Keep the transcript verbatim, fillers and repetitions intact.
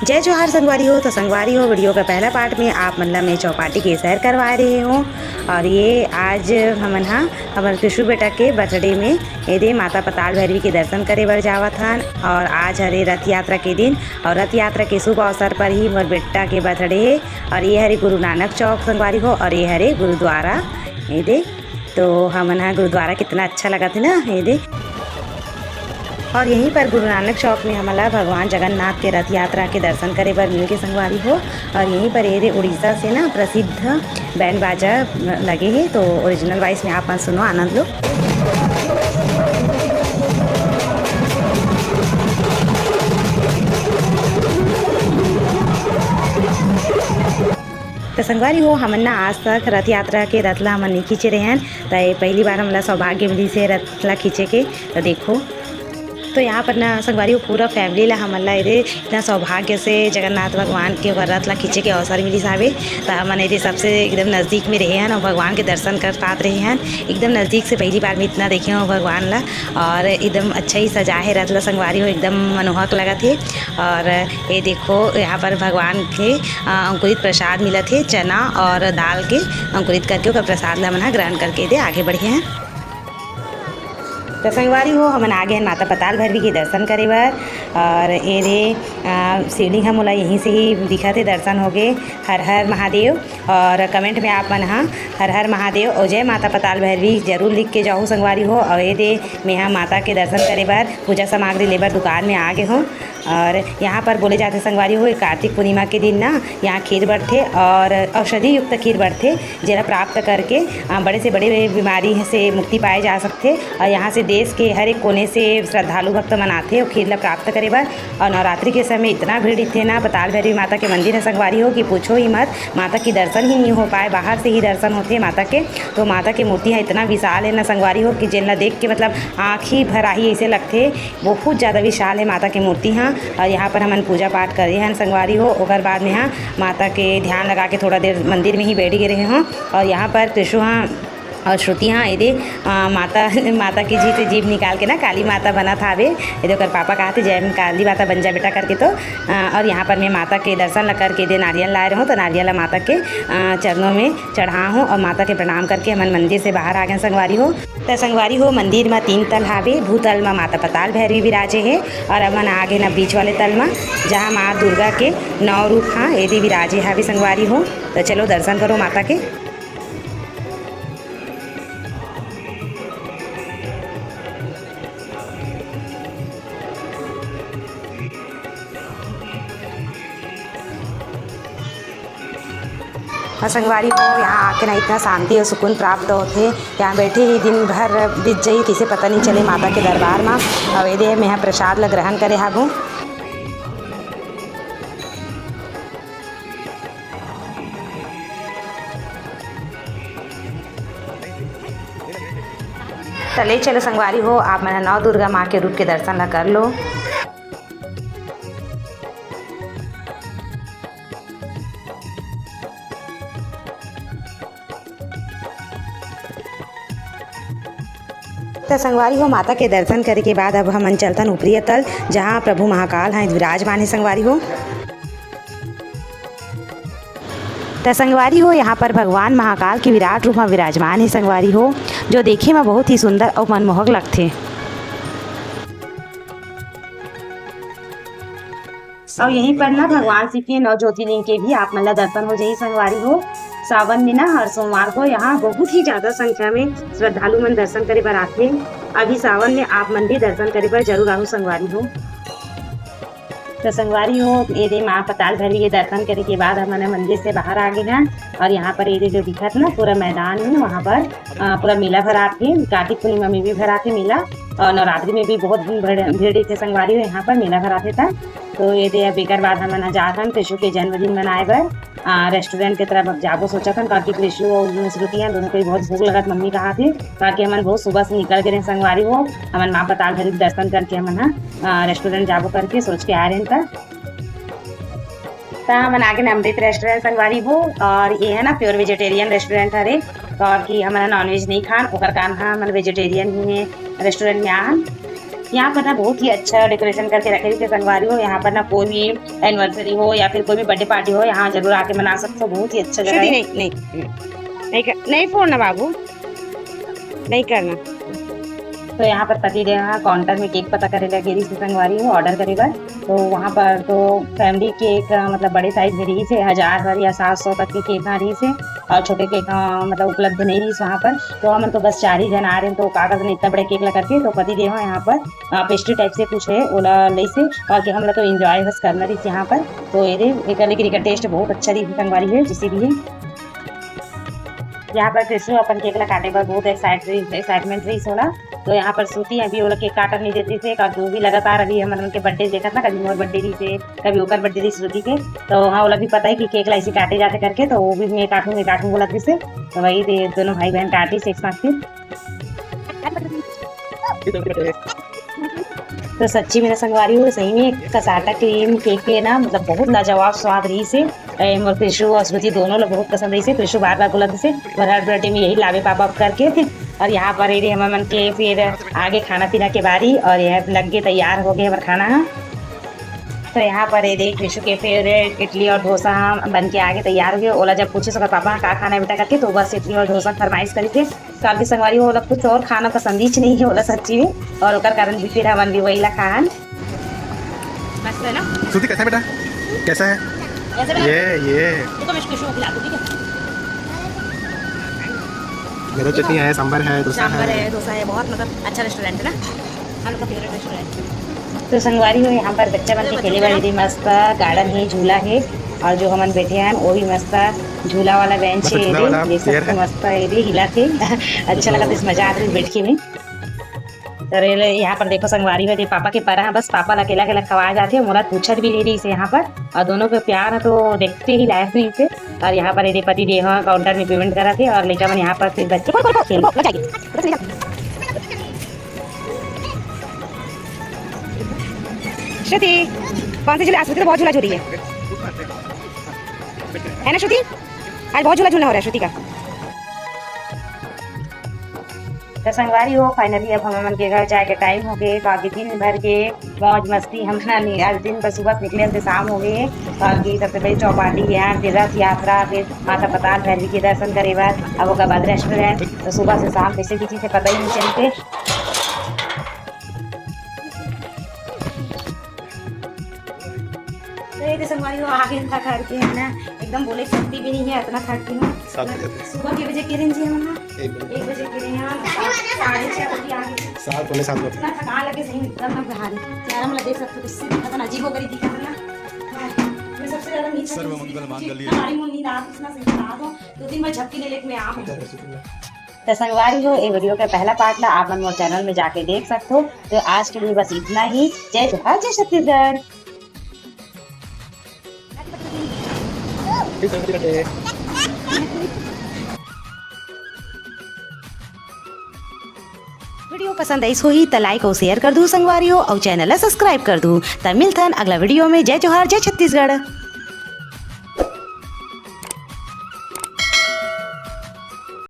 जय जोहार संगवारी हो। तो संगवारी हो, वीडियो के पहला पार्ट में आप मन ला मैं चौपाटी के सैर करवा रहे हो। और ये आज हमन हा हमर कृषु बेटा के बर्थडे में एदे माता पताल भैरवी के दर्शन करे बर जावत हन। और आज हरे रथ यात्रा के दिन, और रथ यात्रा के शुभ अवसर पर ही मोर बेटा के बर्थडे है। और ये हरे गुरु नानक चौक संगवारी हो, और ये हरे गुरुद्वारा एदे। तो हमन हा गुरुद्वारा कितना अच्छा लगत है ना, एदे। और यहीं पर गुरु नानक चौक में हमला भगवान जगन्नाथ के रथ यात्रा के दर्शन करे बर मिल के संगवारी हो। और यहीं पर ये रे उड़ीसा से ना प्रसिद्ध बैंड बाजा लगे हे, तो ओरिजिनल वॉइस में आप मन सुनो, आनंद लो। तो संगवारी हो, हमन ना आज तक रथ यात्रा के रथ ला हमन नहीं खींचे रहे हैं, तो ये पहली बार हमला सौभाग्य मिली से रथ ला खींचे के। तो देखो, तो यहाँ पर ना संगवारी हो, पूरा फैमिली ला हमन ला एदे इतना सौभाग्य से जगन्नाथ भगवान के ओकर रथ ला खींचे के अवसर मिलिस हावे। तो हमन एदे सबसे एकदम नजदीक में रहे हन और भगवान के दर्शन कर पात रहे हन। एकदम नजदीक से पहली बार में इतना देखे हो भगवान ला। और एकदम अच्छा ही सजा है रथ ला संगवारी हो, एकदम मनोहक लगत है। और ये देखो, यहाँ पर भगवान के, अ, अंकुरित प्रसाद मिलत है, चना और दाल के अंकुरित करके ओकर प्रसाद ला हमन ह ग्रहण करके एदे आगे बढ़े हैं। तो संगवारी हो, हमन आगे हन माता पताल भैरवी के दर्शन करे बर। और एदे, अ, शिवलिंग ह मोला यहीं से ही दिखत हे, दर्शन होगे। हर हर महादेव। और कमेंट में आप मन ह हर हर महादेव और जय माता पताल भैरवी जरूर लिख के जाहू संगवारी हो। और एदे मेहा माता के दर्शन करे बर पूजा सामग्री ले बर दुकान में आ गे हों। और यहाँ पर बोले जाथे संगवारी हो, कार्तिक पूर्णिमा के दिन ना यहाँ खीर बंटथे और औषधि युक्त खीर बंटथे, जेला प्राप्त करके, अ, बड़े से बड़े बीमारी से मुक्ति पाए जा सकथे। और यहाँ से देश के हर एक कोने से श्रद्धालु भक्त मन आथे और खीर ला प्राप्त करे बर। और नवरात्रि के समय इतना भीड़ दिखथे ना पताल भैरवी माता के मंदिर ह संगवारी हो कि पूछो ही मत। माता के दर्शन ही नहीं हो पाए, बाहर से ही दर्शन होथे माता के। तो माता के मूर्ति ह इतना विशाल है ना संगवारी हो कि जेन ला देख के मतलब आँख ही भर आही ऐसे लगथे। बहुत ज़्यादा विशाल है माता के मूर्ति ह। और यहाँ पर हमन पूजा पाठ करे हन संगवारी हो, ओकर बाद में ह माता के ध्यान लगा के थोड़ा देर मंदिर में ही बैठ गए रहे हों। और यहाँ पर त्रिशु ह और श्रुति ह एदे, अ, माता, माता के जी से जीभ निकाल के ना काली माता बनत हावे। एदे ओकर पापा कहथे, "जय काली माता बन जा बेटा," करके। तो, अ, और यहाँ पर मैं माता के दर्शन ला करके एदे नारियल लाए रहूँ, तो नारियल ला माता के, अ, चरणों में चढ़ा हूँ और माता के प्रणाम करके हमन मंदिर से बाहर आ गए संगवारी हो। त संगवारी हो, मंदिर म तीन तल हावे, भूतल म माता पताल भैरवी विराजे हे और हमन आ गे न बीच वाले तल म, जहाँ माँ दुर्गा के नौ रूप ह एदे विराजे हावे संगवारी हो। त चलो दर्शन करो माता के। हाँ संगवारी हो, यहाँ आके ना इतना शांति और सुकून प्राप्त होथे। यहाँ बैठे ही दिन भर बीत जाही, किसे पता नहीं चले माता के दरबार मा। अउ एदे मैं यहाँ प्रसाद ला ग्रहण करे हाबू। त ले चलो संगवारी हो, आप मन नौ दुर्गा माँ के रूप के दर्शन ला कर लो। त संगवारी हो, माता के दर्शन करे के बाद अब हमन चलथन ऊपरी तल, जहाँ प्रभु महाकाल हैं विराजमान है संगवारी हो। त संगवारी हो, यहाँ पर भगवान महाकाल के विराट रूप में विराजमान है संगवारी हो, जो देखे में बहुत ही सुंदर और मनमोहक लगथे। और यहीं पर ना भगवान शिव के नौ ज्योतिर्लिंग के भी आप मन ला दर्शन हो जाही संगवारी हो। सावन में ना हर सोमवार को यहाँ बहुत ही ज्यादा संख्या में श्रद्धालु मन दर्शन करे बर आथे। अभी सावन में आप मन भी दर्शन करे बर जरूर आहू संगवारी हो। तो संगवारी हो, एदे माँ पताल भैरवी के दर्शन करे के बाद हमन मंदिर से बाहर आ गे हन और यहाँ पर एदे जो दिखत ना पूरा मैदान है, वहाँ पर, अ, पूरा मेला भराथे। कार्तिक पूर्णिमा में भी भराथे मेला और नवरात्रि में भी बहुत भीड़, भीड़ रहिथे संगवारी हो, यहाँ पर मेला भराथे। त तो एदे अब एकर बाद हमन ह जात हन कृषु के जन्मदिन मनाए बर, अ, रेस्टोरेंट के तरफ अब जाबो सोचत हन, काकि कृषु अउ श्रुति ह दोनों कोई बहुत भूख लगत मम्मी कहाथे, काकि हमन बहुत सुबह से निकल गे रहेन संगवारी हो, हमन माँ पताल भैरवी के दर्शन करके हमन ह, अ, रेस्टोरेंट जाबो करके सोच के आए रहेन। त त हमन आगे न अमृत रेस्टोरेंट संगवारी हो, और ये है ना प्योर वेजिटेरियन रेस्टोरेंट हरे, तो और कि हमन नॉनवेज नहीं खान, ओकर कारण ह हमन वेजिटेरियन ही रेस्टोरेंट में आहन। यहाँ पर ना बहुत ही अच्छा डेकोरेशन करके रखे रहिथे संगवारी हो। यहाँ पर ना कोई भी एनिवर्सरी हो या फिर कोई भी बर्थडे पार्टी हो, यहाँ जरूर आके मना सकते हो। बहुत ही अच्छा जगह श्रुति, है। नहीं, नहीं, नहीं कर, नहीं फोड़ना बाबू, नहीं करना। तो यहाँ पर पति देव ह काउंटर में केक पता करे लगे रहिस हे संगवारी हो, ऑर्डर करे बर। तो वहाँ पर तो फैमिली केक, अ, मतलब बड़े साइज में रहिस हे, हजार भर या सात सौ तक के केक ह रहिस हे, और छोटे केक ह मतलब उपलब्ध नहीं रहिस वहाँ पर। तो हमन तो बस चार ही जन आ रहे हैं, तो का करते इतना बड़े केक ला करके, तो पति देव ह यहाँ पर, अ, पेस्ट्री टाइप से कुछ है, ओला लइस हे, और कि हमला तो एंजॉय बस करना रहिस यहाँ पर। तो ये दे, एकर लेकिन एकर टेस्ट बहुत अच्छा रहिस संगवारी हो, इसीलिए यहाँ पर कृष्णो अपन केक ला काटे बर बहुत एक्साइट रहिस, एक्साइटमेंट रहिस ओला। तो यहाँ पर श्रुति अभी ओला केक काटन नहीं देती थे, क्योंकि वो भी लगातार अभी हमन के बर्थडे देखत ना, कभी मोर बर्थडे रहिस हे, कभी ओकर बर्थडे रहिस श्रुति के। तो हाँ, ओला भी पता है कि केक ला ऐसे काटे जाते करके, तो वो भी मैं काटूँ, मैं काटूँ बोलत रहिस हे। तो वही दे, दोनों भाई बहन काटिस एक साथ फिर। तो सच्ची में ना संगवारी हो, सही में कसाटा क्रीम केक के ना मतलब बहुत लाजवाब स्वाद रहिस हे। ए, मोर कृषु और श्रुति दोनों लोग बहुत पसंद रहिस हे। कृषु बार बार बोलत रहिस हे, "मोर हर बर्थडे में यही लावे पापा" करके। और यहाँ पर ये हमन के फिर आगे खाना पीना के बारी, और यह लग के तैयार हो गए हमारा खाना ह। तो यहाँ पर ये देख कृषु के फेवरेट इडली और डोसा ह बन के आगे तैयार हो गए। ओला जब पूछे ओकर पापा का खाना है बेटा करके, तो बस इडली और डोसा फरमाइश करी थे। काफी संगवारी हो, ओला कुछ और खाना पसंद ही नहीं है, ओला सच्ची में, और ओकर कारण भी फिर हमन भी वही ला खाहन। मस्त है ना? श्रुति, कैसा है बेटा? कैसा है? कैसे बना? ये, ये। रुको, मैं इसको शुरू खिला दूँ, ठीक है? गरम चटनी है, सांभर है, डोसा सांभर है। है, डोसा है, बहुत मतलब अच्छा रेस्टोरेंट है ना, हम लोग का फेवरेट रेस्टोरेंट। तो संगवारी हो, यहाँ पर बच्चा मन के खेले वाली भी मस्त गार्डन है, झूला है, और जो हमन बैठे हैं वो भी मस्त झूला वाला बेंच मतलब है, झूला ये वाला देख सकते chair हो, है। मस्त ये भी हिला थे। अच्छा लगा, तो इस मजा आते बैठ के भी। तो रे ले, यहाँ पर देखो संगवारी हो, ये पापा के परा है, बस पापा ला अकेला अकेला खवा जाते, मोला पूछत भी नहीं रहिस हे यहाँ पर, और दोनों के प्यार है तो देखते ही लायक नहीं थे। और यहाँ पर ये पति देव ह काउंटर में पेमेंट करा थे, और लइका मन यहाँ पर फिर बच्चे खेल। श्रुति, कौन सी झूला? आज श्रुति तो बहुत झूला झूली है, है ना श्रुति? आज बहुत झूला झूलना हो रहा है श्रुति का। तो संगवारी हो, finally अब हम मन के घर जाए के टाइम हो गए। तो अभी दिन भर के मौज मस्ती हम ना नि-, आज दिन भर सुबह से निकले थे, शाम हो गए। तो अभी सबसे पहले चौपाटी गए, फिर रथ यात्रा, फिर माता पताल भैरवी के दर्शन करे बर, अब ओकर बाद रेस्टोरेंट। तो सुबह से शाम कैसे बीती थे पता ही नहीं चलते। तो ये तो संगवारी हो, आगे हम थक हार के है ना, एकदम बोले शक्ति भी नहीं है, इतना थक गई हूँ। सात बजे थे। सुबह के बजे किरण जी हम ना एक बजे। एक बजे किरण यहाँ, साढ़े छह बजे आगे। सात, पौने सात बजे। इतना थकान लगे सही में, एकदम ना भारी। चेहरा में देख सकते हो, किससे भी पता ना अजीब हो गई दिखा ना। मैं सबसे ज्यादा नींद सर्व मंगल मांगल्ये। हमारी मुंह नींद आ, इतना सही बता दो, दो दिन में झपकी ले लेके मैं आ हूँ। तो संगवारी हो, ये वीडियो के पहला पार्ट ला आप मन मोर चैनल में जाके देख सकते हो। तो आज के लिए बस इतना ही। जय जोहार, जय छत्तीसगढ़। वीडियो पसंद आइस होही त लाइक अउ शेयर कर दू संगवारी हो, अउ चैनल ला सब्सक्राइब कर दू। त मिलथन अगला वीडियो में। जय जोहार, जय छत्तीसगढ़।